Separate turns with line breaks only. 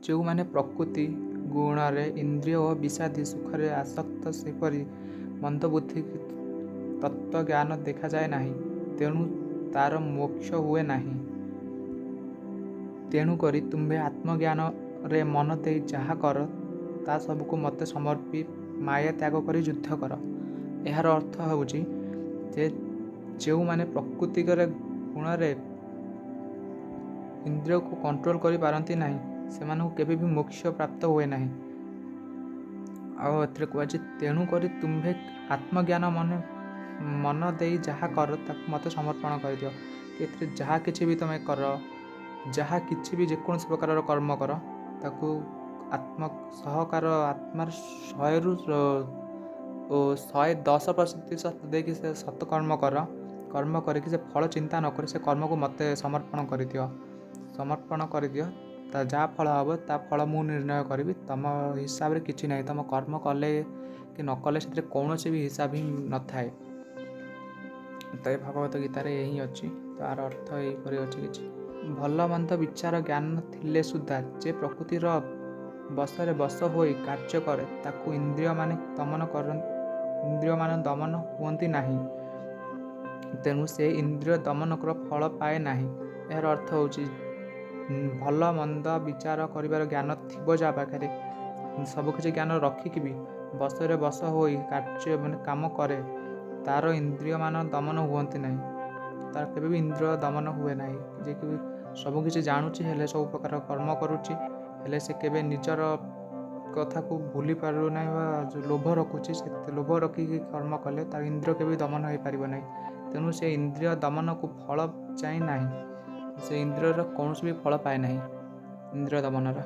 ଯେଉଁମାନେ ପ୍ରକୃତି ଗୁଣରେ ଇନ୍ଦ୍ରିୟ ଓ ବିଷୟାଦି ସୁଖରେ ଆସକ୍ତ, ସେପରି ମନ୍ଦବୁଦ୍ଧି ତତ୍ତ୍ୱଜ୍ଞାନ ଦେଖାଯାଏ ନାହିଁ, ତେଣୁ ତାର ମୋକ୍ଷ ହୁଏ ନାହିଁ। ତେଣୁକରି ତୁମ୍ଭେ ଆତ୍ମଜ୍ଞାନରେ ମନ ଦେଇ ଯାହା କର, ତା ସବୁକୁ ମୋତେ ସମର୍ପି ମାୟା ତ୍ୟାଗ କରି ଯୁଦ୍ଧ କର। ଏହାର ଅର୍ଥ ହେଉଛି ଯେ ଯେଉଁମାନେ ପ୍ରକୃତିକରେ ଗୁଣରେ ଇନ୍ଦ୍ରିୟକୁ କଣ୍ଟ୍ରୋଲ କରିପାରନ୍ତି ନାହିଁ, ସେମାନଙ୍କୁ କେବେ ବି ମୋକ୍ଷ ପ୍ରାପ୍ତ ହୁଏ ନାହିଁ। ଆଉ ଏଥିରେ କୁହାଯାଇଛି, ତେଣୁକରି ତୁମ୍ଭେ ଆତ୍ମଜ୍ଞାନ ମନେ ମନ ଦେଇ ଯାହା କର, ତାକୁ ମୋତେ ସମର୍ପଣ କରିଦିଅ। ଏଥିରେ ଯାହା କିଛି ବି ତୁମେ କର, ଯାହା କିଛି ବି ଯେକୌଣସି ପ୍ରକାରର କର୍ମ କର, ତାକୁ ଆତ୍ମ ସହକାର ଆତ୍ମାର 100ରୁ 110% ଦେଇକି ସେ ସତକର୍ମ କର। କର୍ମ କରିକି ସେ ଫଳ ଚିନ୍ତା ନ କରି ସେ କର୍ମକୁ ମୋତେ ସମର୍ପଣ କରିଦିଅ, ସମର୍ପଣ କରିଦିଅ। ତା ଯାହା ଫଳ ହେବ, ତା ଫଳ ମୁଁ ନିର୍ଣ୍ଣୟ କରିବି। ତୁମ ହିସାବରେ କିଛି ନାହିଁ। ତୁମ କର୍ମ କଲେ କି ନ କଲେ ସେଥିରେ କୌଣସି ବି ହିସାବ ହିଁ ନଥାଏ। ତ ଏ ଭଗବତ ଗୀତାରେ ଏହି ଅଛି, ତାର ଅର୍ଥ ଏହିପରି ଅଛି। କିଛି ଭଲ ମନ୍ଦ ବିଚାର ଜ୍ଞାନ ଥିଲେ ସୁଦ୍ଧା ଯେ ପ୍ରକୃତିର ବଶରେ ବଶ ହୋଇ କାର୍ଯ୍ୟ କରେ, ତାକୁ ଇନ୍ଦ୍ରିୟମାନେ ଦମନ କରନ୍ତି, ଇନ୍ଦ୍ରିୟମାନେ ଦମନ ହୁଅନ୍ତି ନାହିଁ। ତେଣୁ ସେ ଇନ୍ଦ୍ରିୟ ଦମନର ଫଳ ପାଏ ନାହିଁ। ଏହାର ଅର୍ଥ ହେଉଛି, ଭଲ ମନ୍ଦ ବିଚାର କରିବାର ଜ୍ଞାନ ଥିବ ଯାହା ପାଖରେ, ସବୁକିଛି ଜ୍ଞାନ ରଖିକି ବି ବଶରେ ବଶ ହୋଇ କାର୍ଯ୍ୟ ମାନେ କାମ କରେ, ତାର ଇନ୍ଦ୍ରିୟମାନ ଦମନ ହୁଅନ୍ତି ନାହିଁ। ତାର କେବେ ବି ଇନ୍ଦ୍ରିୟ ଦମନ ହୁଏ ନାହିଁ। ଯିଏକି ବି ସବୁକିଛି ଜାଣୁଛି, ହେଲେ ସବୁ ପ୍ରକାର କର୍ମ କରୁଛି, ହେଲେ ସେ କେବେ ନିଜର କଥାକୁ ଭୁଲି ପାରୁନାହିଁ ବା ଯେଉଁ ଲୋଭ ରଖୁଛି, ସେ ଲୋଭ ରଖିକି କର୍ମ କଲେ ତାର ଇନ୍ଦ୍ରିୟ କେବେ ଦମନ ହୋଇପାରିବ ନାହିଁ। ତେଣୁ ସେ ଇନ୍ଦ୍ରିୟ ଦମନକୁ ଫଳ ଚାହିଁ ନାହିଁ। ସେ ଇନ୍ଦ୍ରିୟର କୌଣସି ବି ଫଳ ପାଏ ନାହିଁ ଇନ୍ଦ୍ରିୟ ଦମନର।